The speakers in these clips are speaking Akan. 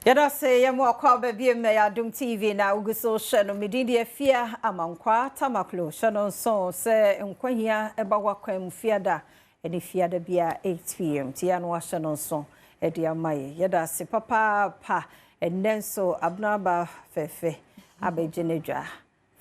Yɛda ase yɛ mo akɔ aba bio mɛ yɛ Adom TV na wogu so hwɛ no. Me din de Afia Amankwaa Tamaklo. Hyɛ no nso sɛ nkwahia ɛba w'akwan mu fiada ɛne fiada bia 8 p.m. Nti yɛ no wahyɛ no nso ɛde ama yɛ. Yɛda ase papaapa. Ɛnnɛ nso Abena fɛfɛ abɛgye ne dwa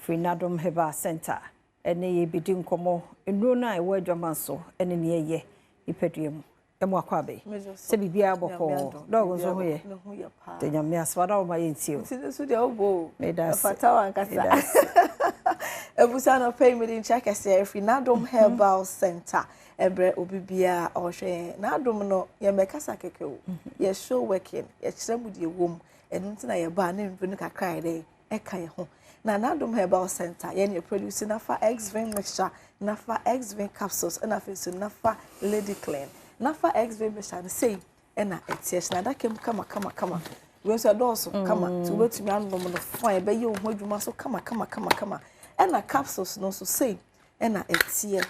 firi Nadom Herbal Center ɛne yɛbɛdi nkɔmmɔ nnuro no a ɛwɔ adwama so ɛne neɛ ɛyɛ nipadua mu. Ɛmu akɔ abɛ sɛ biribiara bɔkɔɔ dɔɔgo nso ho yɛ de Nyame ase wada wo ma yɛntie o. Nti nso deɛ wobɔ o. Meda ase. Ɛfata wankasa. Abusa no pɛi mede nkyia kɛseɛ ɛfiri Nadom Herbal Center ɛbrɛ obi biara ɔhwɛ yɛn. Nadom no, yɛmmɛkasa kɛkɛ o, yɛ show working, yɛkyerɛ mu deɛ ɛwɔ mu. Ɛno nti na yɛbaa ne nduro no kakra yɛ dɛn ɛka yɛn ho. Na Nadom Herbal Center, yɛn yɛ produce Nafa X-Vein mixture, Nafa X-Vein capsules, ɛna afei nso Nafa Lady Clean. Nafa X-Vein mixture no sei ɛna ɛteɛ hyɛ n'adaka mu kama kama kama. Wei nso ɛdɔɔso kama nti wobɛtumi anom no fine, ɛbɛyɛ wo ho adwuma so kama kama kama kama. Ɛna capsules no nso sei ɛna ɛteɛ,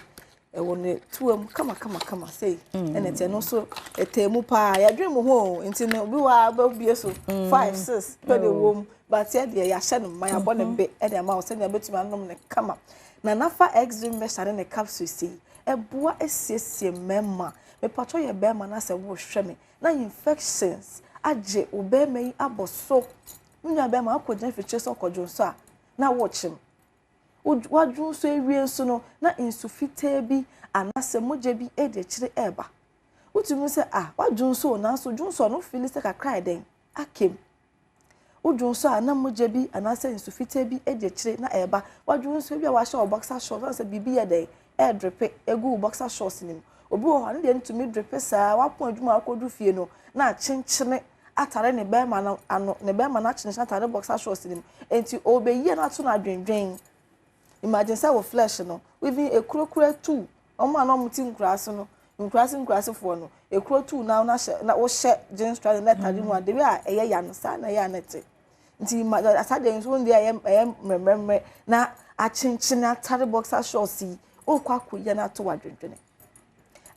ɛwɔ ne toa mu kama kama kama sei ɛna ɛteɛ. No nso ɛtɛɛ mu paa, yɛdwene mu ho o. Nti no obi wɔ a bɛbie so five six pɛ de wɔ mu, but yɛ deɛ yɛahyɛ no ma yɛabɔ ne be ɛde ama wo sɛnea wobɛtumi anom ne kama. Na Nafa X-Vein mixture ne ne capsules yi ɛboa esiesie mmarima. Mepatɔ yɛ bɛrima na sɛ wɔrehwɛ me na infections agye wo bɛrima yi abɔ so, wo nua bɛrima akɔgyina fikyire sɛ ɔkɔdwo nso a na wɔrekyem, wadwo nso awie nso no na nsu fitaa bi anaasɛ mogya bi di akyire ɛreba, wotumi sɛ ah, wadwo nso o, nanso dwo nso no feel sɛ kakra yɛ dɛn akem. Wodwo nso a na mogya bi anaasɛ nsu fitaa bi di akyire na ɛreba. Wadwo nso bi a wahyɛ wɔ boxer shorts na sɛ biribi yɛ dɛn ɛredripe egu wo boxer shorts no mu. Obi wɔ hɔ a ne deɛ ntumi dripe saa. Wapɔn adwuma a akɔdu fie no na akyenkyene atare ne bɛrima no ano, ne bɛrima no akyenkyene atare boxer shorts no mu, nti ɔbɛyi no ato no adwendwen. Imagine sɛ wɔ flesh no even ekurokuro tu wɔn a na wɔn ti nkuraase no, nkuraase nkuraasefoɔ no, ekuro tu na na hyɛ na wɔhyɛ jeans trouser na ɛtare mu a, the way a ɛyɛ ya no saa na ɛyɛ a na ɛte. Nti ma asadeɛ nso wɔn deɛ ɛyɛ mmerɛmmerɛmmerɛ na akyenkyene atare boxer shorts yi, ɔrekɔ akɔyɛ no ato adwendwene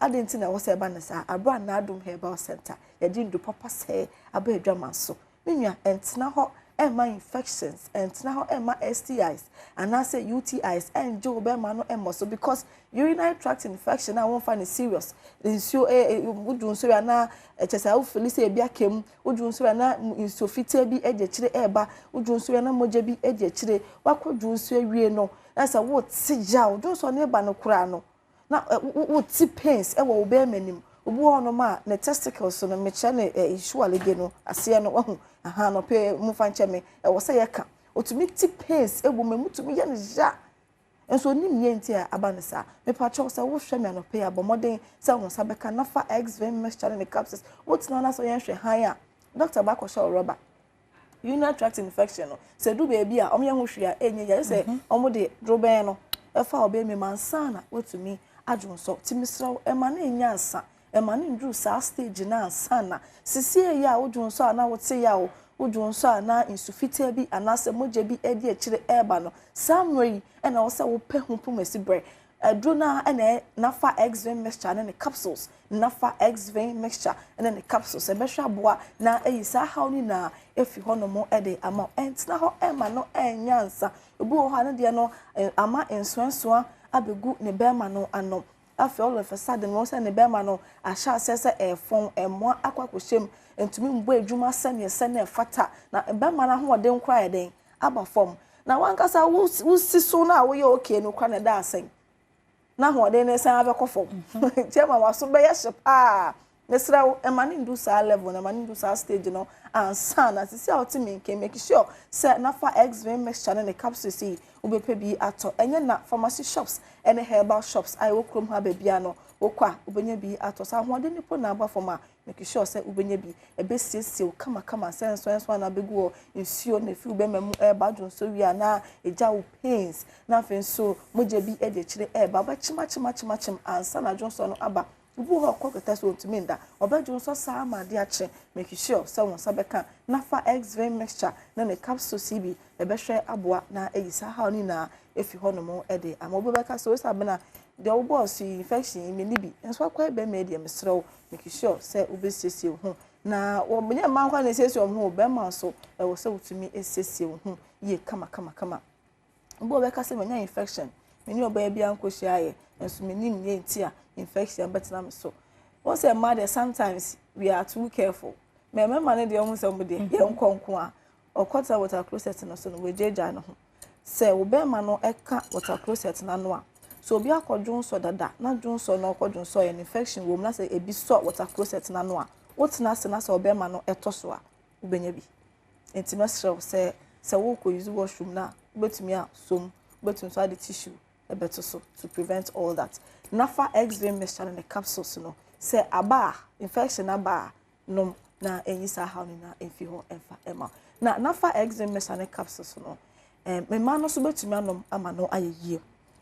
adi. Nti na ɛwɔ sɛ ɛba ne saa abira. Nadom Herbal Center, yɛde ndu papa sɛɛ aba adwama so. Me nua, ɛntena hɔ ɛmma infections, ɛntena hɔ ɛmma STIs anaasɛ UTIs ɛngye wo bɛrima no ɛmmɔ so, because urinary tract infection a wɔmfa ne serious, nsuo ɛɛ wodu nsuo anaa ɛkyɛ sɛ wofeel sɛ ebi aka mu, wodu nsuo anaa nsuo fitaa bi ɛdi akyire ɛɛba, wodu nsuo anaa mogya bi ɛdi akyire, wakɔ du nsuo awie no na sɛ wote gyaw du nsuo ne ba no koraa no na wote pains ɛwɔ wo bɛrima nim. Obi wɔ hɔnom a ne testicles no, mekyerɛ ne isualege no aseɛ no, wahu aha no pɛ mu fa nkyɛn me ɛwɔ sɛ yɛka otumi ti pains egu mu, emu tumi yɛ ne ya nso onim yɛ. Nti a aba ne saa, mepakyɛw sɛ wohwɛ me anɔpɛ yi, abɔ mmɔden sɛ wo nsa bɛka Nafa X-Vein mixture ne ne capsules. Wotena na sɛ yɛnhwɛ han a doctor baakɔhyɛ wo rɔba. Urinary tract infection no, sɛ du baabi a ɔmo yɛ ho hwee a ɛnyɛ yɛ sɛ ɔmo de dorobɛn no ɛfa ɔbɛn mu ansa na wotumi adwo nsɔ. Tumi serɛw ɛma ne nya nsa, ɛma ne nduru saa stage na ansa na sisi eyi a wodwo nsɔ a na wote ya o, wodwo nsɔ a na nsu fitaa bi anaasɛ mogya bi adi akyire ɛreba no, saa mmerɛ yi ɛna wɔ sɛ wopɛ ho pomasi brɛ aduro no a ɛna Nafa X-Vein mixture ne ne capsules. Nafa X-Vein mixture ne ne capsules ɛbɛhwɛ aboa na ɛyi saa haw no nyinaa efi hɔnom ɛde ama. Ɛntena hɔ ɛma no ɛnya nsa. Obi wɔ hɔ a ne deɛ no ama nsoansoa abɛgu ne bɛrima no ano. Afei all of a sudden wɔn sɛ ne bɛrima no ahyɛ aseɛ sɛ ɛɛfɔn, ɛmoa akɔ akɔhyɛ mu, ntumi mbɔ adwuma sɛneɛ ɛfata, na bɛrima no ahoɔden koraa yɛ den aba fam. Na wankasa wosi so na woyɛ okay no kora na ɛda asɛn na ahoɔden ne san abɛkɔ fam nkyɛn ma waso bɛyɛ hye paa. Mesrɛ wo, ɛma ne ndu saa level na ɛma ne ndu saa stage no ansa na sisi a ɔte mi nkan. Make sure sɛ Nafa X-Vein mixture ne ne capsules yi, wobɛpɛ bi atɔ. Ɛnyɛ na pharmacy shops ɛne herbal shops a ɛwɔ kurom ha baabi no, wokɔ a wobɛnya bi atɔ. Sɛ ahoɔden nipo na aba fam a, make sure sɛ wobɛnya bi. Ɛbɛsiesie wo kamakama sɛ nso ana abɛgu hɔ nsuo na efi wo bɛma mu ɛreba dwo nso wie a na egya wo pains, na afei nso mogya bi ɛde akyire ɛreba, wobɛkyem akyem akyem akyem ansa na dwo nso no aba. Obi wɔ hɔ ɔkɔ kɛtɛ so ntumi nda, ɔbɛdwo nso saa ama ade akye. Make sure sɛ wɔn nsa bɛka Nafa X-Vein mixture na ne capsules yi bi, ɛbɛhwɛ aboa na ayi saa haw no nyinaa efi hɔnom ɛde ama. Obi bɛka sɛ osa abena deɛ ɔbɔɔ so yi, infection yi mi ni bi nso akɔ ɛbɛn mi deɛ. Mesrɛ wo, make sure sɛ wobɛsiesie wo ho. Na wɔnyɛ mmaa nko ara na esiesie wɔn ho o, bɛrima nso ɛwɔ sɛ wotumi esiesie wo ho yie kama kama kama. Obi a ɔbɛka sɛ manya infection, me ne ɔbaa biara nkɔhyia ayɛ, nso menim nea nti a infection bɛtena me so. Wɔn sɛ mmaa deɛ, sometimes we are too careful. Mɛ mmarima no deɛ, wɔn sɛ wɔn deɛ yɛn nkɔ nko a ɔkɔtena water closet no so no, wɔagyaagyaa ne ho. Sɛ wo bɛrima no ka water closet n'ano a, so obi akɔ dwonsɔ dada na dwonsɔ na ɔkɔ dwonsɔ yɛ no infection wɔ mu na sɛ ebi sɔ water closet n'ano a, wotena ase na sɛ ɔbɛrima no ɛtɔ so a, wobɛnya bi. Nti mɛsrɛ wo sɛ wokɔ use washroom na wobɛtumi a som, wobɛtumi nso ade tissue ɛbɛto so to prevent all that. Nafa X-ray mixture ne ne capsules no, sɛ aba a, infection aba a, nom na ɛnyi saa haw no nyinaa mfi hɔ ɛmfa ɛma. Na nafa X-ray mixture ne capsules no, mmaa no nso bɛtumi anom ama no ayɛ yie.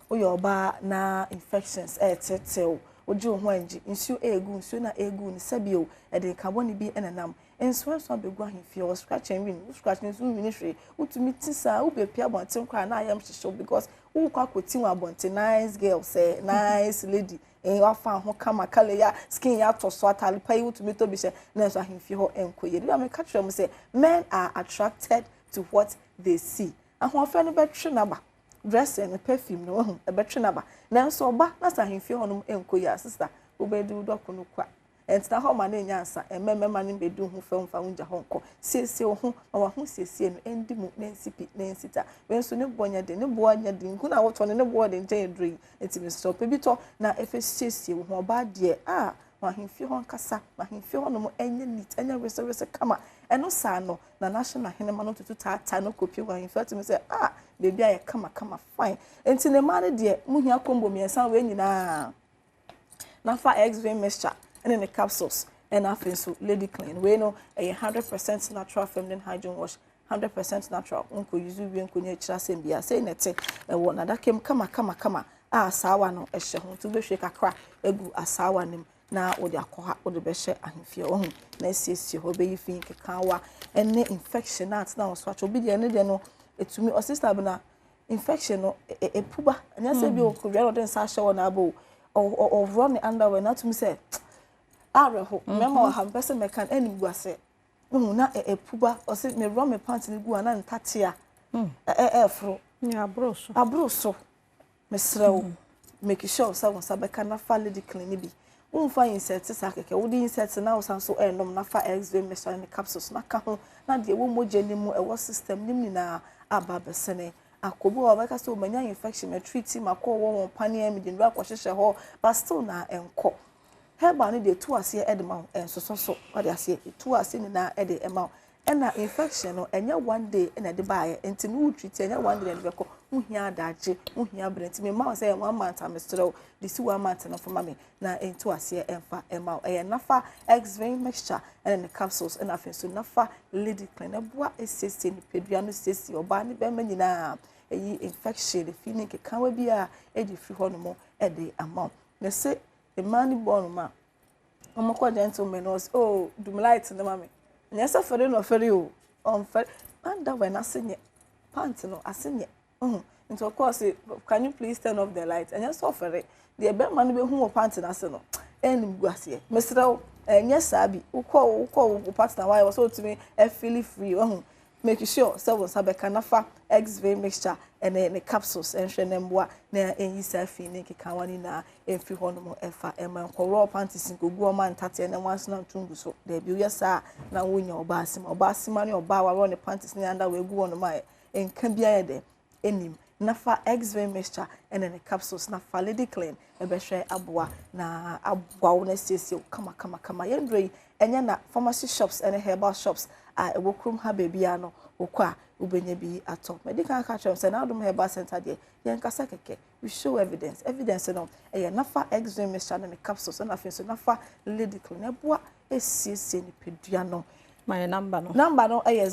Woyɛ ɔbaa na infections ɛɛtetew, wogye wo ho angye, nsuo ɛɛgu, nsuo na ɛɛgu no sɛbio ɛde nkabɔne bi ɛnenam nsoansoa bɛgu ahemfie hɔ. Scratch and win, wo scratch no nso nwini hwee, wotumi ti saa, wobɛpia abɔnten koraa na ayam hyehyɛw because wokɔ akɔti wɔ abɔnten, nice girl sɛ nice lady, wafa ho kama, colour ya skin ya atɔ so, atare pa yi wotumi tɔ bi hyɛ, na nso ahemfie hɔ nkɔ yie. Ebi a meka kyerɛ mo sɛ men are attracted to what they see. Ahoɔfɛ no bɛtwe n'aba, dressing no, perfume no, wahu ɛbɛtwe n'aba, nanso ɔba na sɛ ahemfie hɔ nom nkɔ yie a, sister, wobɛdi wo dɔko no kwa. Ɛntena hɔ ma ne nya nsa ɛmɛ mɛma no mbɛdi ho fɛm fa wo ngya hɔ nkɔ. Siesie wo ho ma waho siesie no ɛndi mu na nsi pi na nsi ta. Wei nso ne boɔ nyɛ den, ne boɔ nyɛ den, nku na wotɔ no ne boɔ den nkyɛn aduro yi. Nti mesrɛ pɛ bi tɔ na ɛfɛ siesie wo ho. Ɔbaa deɛ a ma ahemfie hɔ nkasa, ma ahemfie hɔ nom ɛnyɛ neat, ɛnyɛ wesewese kama. Ɛno saa no na n'ahyɛ n'ahenema no tutu taataa no kɔpie wɔ ahemfie, atumi sɛ ah, beebi ayɛ kama kama, fine. Nti ne mmaa no deɛ, muhia combo mmiɛnsa wei nyinaa. Nafa X-ray mixture ɛne ne capsules, ɛna afei nso Lady Clean. Wei no ɛyɛ 100% natural feminine hygiene wash, 100% natural. Nkɔ use wie nkɔ nya akyire asɛm bia. Sei na ɛte, ɛwɔ n'adaka mu kama kama kama a asaawa no ɛhyɛ ho, nti wobɛhwie kakra egu asaawa no mu na wode akɔ ha, wode bɛhyɛ ahemfie hɔ na asiesie hɔ, bɛyi fi nkekaawa ɛne infection a atena wɔ so akyɛ. Obi deɛ ne deɛ no etumi ɔsista bi na infection no epuba, ɛnyɛ sɛ bi okowia na ɔde nsa ahyɛ wɔ n'abo, ɔworɔ ne underwear na atumi sɛ awerɛho. Mmarima wɔ ha, mpɛ sɛ mɛka ɛnim gu ase ehu na epuba. Ɔsɛ meworɔ me pant no gu a na ntatea ɛɛforo. Aboro so. Aboro so. Mesrɛ wo, make sure sɛ wo nsa bɛka Nafa Lady Clean bi. Womfa insert saa kɛkɛ, wode insert na wosan so ɛnom Nafa X-ray mixture ne capsules na ka ho na deɛ ɛwɔ mogya no mu, ɛwɔ system no mu nyinaa aba abɛsene akɔ. Bi wɔ hɔ a wɔbɛka sɛ manya infection, ma treat, ma kɔ wɔ wɔn paneɛ, mede nnuro akɔhyehyɛ hɔ, but still na ɛnkɔ. Herbal no deɛ, ɛtu aseɛ ɛde ma wo, ɛnsosɔ so, wɔde aseɛ ɛtu aseɛ nyinaa ɛde ɛma wo. Ɛna infection no ɛnyɛ one day ɛna ɛde baayɛ, nti no wo treat, ɛnyɛ one day na ɛde bɛkɔ. Wohia adagye, wohia berɛ, nti mema wo sɛ ɛyɛ one month a, mesrɛ wo, de si one month no fama me na ɛntu aseɛ ɛmfa ɛma wo. Ɛyɛ Nafa X-ray mixture ɛne ne capsules, ɛna afei nso Nafa Lady Clean. Ɛboa esiesie nipadua no, siesie ɔbaa ne bɛrima nyinaa, ɛyi infection efi ne nkekawa bi a ɛde firi hɔ nom ɛde ama wo. Na sɛ mmaa no bɔ nom a, wɔn kɔ gentleman no, ɔsɛ, "Oh, dum light no ma me." Nyɛ sɛ fɛre na ɔfɛre o, ɔnfɛre, underwear n'ase nyɛ, pant no ase nyɛ. Nti ɔkɔɔ sɛ, "Can you please turn off the light?" Ɛnyɛ sɛ ɔfɛre deɛ, bɛrima no bɛhu wɔ pant n'ase no ɛnim gu aseɛ. Mesrɛ wo, ɛnyɛ saa bi. Wokɔ wo partner wayɛ wɔ sɛ wotumi ɛfeel free ɔho. Make sure sɛ wo nsa bɛka Nafa X-ray mixture ɛne ne capsules, ɛnhwɛ ne mboa na ɛnyi saa fi ne nkekawa no nyinaa ɛmfiri hɔ nom. Ɛfa ɛma nkɔworɔ panties nkogu ɔma ntateɛ na wansena nto ngu so. Daabi, woyɛ saa na wonya ɔbaa sima, ɔbaa sima ne ɔbaa waworɔ ne panties ne underwear egu hɔ nom a nka bi ayɛ dɛ anim. Nafa X-ray mixture ɛne ne capsules, Nafa Lady Clean, ɛbɛhwɛ aboa na aboa wo na asiesie wo kama kama kama. Yɛn duro yi ɛnyɛ na pharmacy shops ɛne herbal shops a ɛwɔ kurom ha baabi a no, wokɔ a wobɛnya bi atɔ. Mɛdi kan aka kyerɛ m sɛ N'adom Herbal Center deɛ, yɛn kasa kɛkɛ, we show evidence. Evidence no ɛyɛ Nafa X-ray mixture ne ne capsules, ɛna afei nso Nafa Lady Clean, ɛboa esiesie nipadua no. Ma yɛ number no. Number no ɛyɛ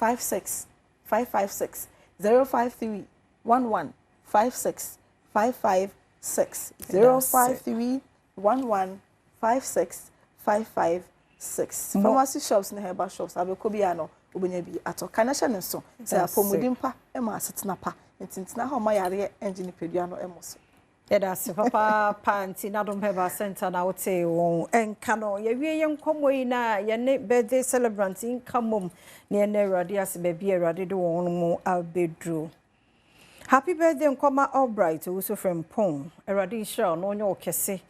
0531156556, 0531156556, 0531156556. Pharmacy shops ne herbal shops abɛkɔ bi a no wobɛnya bi atɔ. Ka na hyɛ ne nso sɛ apɔmuden pa ma asetena pa, nti ntena hɔ ma yareɛ ngye nipadua no mmɔ so. Yɛda ase papaapa. Nti Nadom Herbal Center na wote wɔn nka no. Yɛwie yɛn nkɔmmɔ yi na yɛne birthday celebrant nka mmom na yɛne Awurade ase baabi a Awurade de wɔn mu abɛduru. Happy birthday nkɔma Albright Owusu Frempong. Awurade nhyira wo na ɔnyɛ wo kɛse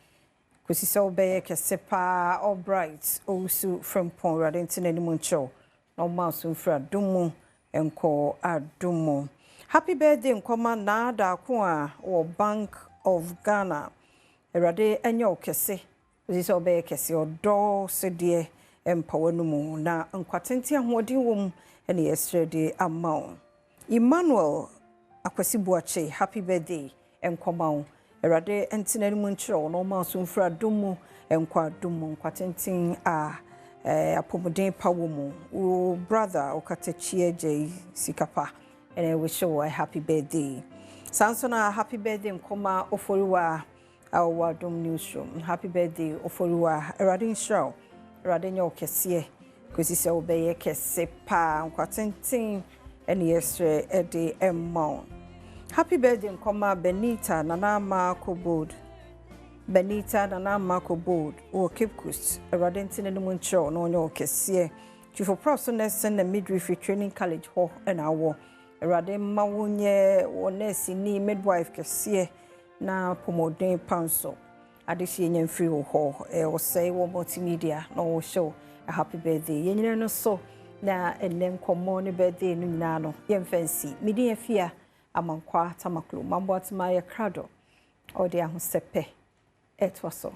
kɔsi sɛ wobɛyɛ kɛse paa. Albright Owusu Frempong, Awurade nte n'anim nkyerɛw na ɔma so mfiri adom mu nkɔ adom mu. Happy birthday nkɔma Naa Daako a wɔ Bank of Ghana. Awurade nyɛ wo kɛse kɔsi sɛ wobɛyɛ kɛse. Ɔdɔ sedeɛ mpa w'anomu na nkwatenten ahoɔden wɔ mu ɛne yɛsrɛ de ama wo. Emmanuel Akwasi Buakye, happy birthday nkɔma wo. Awurade nte n'anim nkyerɛ wo na ɔma so mfiri adom mu nkɔ adom mu, nkwatenten a apɔmuden pa wɔ mu. Wo brother Ɔkatakyi agya yi sikapa ɛna ɛwish wo a happy birthday. Saa nso na happy birthday nkɔma Oforiwa a ɔwɔ Adom Newsroom. Happy birthday, Oforiwa. Awurade nhyira wo, Awurade nyɛ wo kɛseɛ kɔsi sɛ wobɛyɛ kɛse paa. Nkwatenten ɛne yɛsrɛ ɛde ɛma wo. Happy birthday nkɔma Benita Nana Marco Bold. Benita Nana Marco Bold wɔ Cape Coast. Awurade nte n'anim nkyerɛ wo na ɔnyɛ wo kɛseɛ. Twifo Praso Nursing and Midwifery Training College hɔ ɛna awɔ. Awurade mma wo nyɛ wɔ nurse ni midwife kɛseɛ na apɔmuden pa nso adehyɛ nya mfiri wɔ hɔ. Ɔsɛe wɔ Multimedia na ɔhyɛ wo a happy birthday. Yɛn nyinaa no so na ɛnɛ nkɔmmɔ ne birthday no nyinaa no yɛmfa nsi. Medin Afia Amankwa Tamaklo. Mamboatema yɛ krado ɔde ahosɛpɛ ɛtoa so.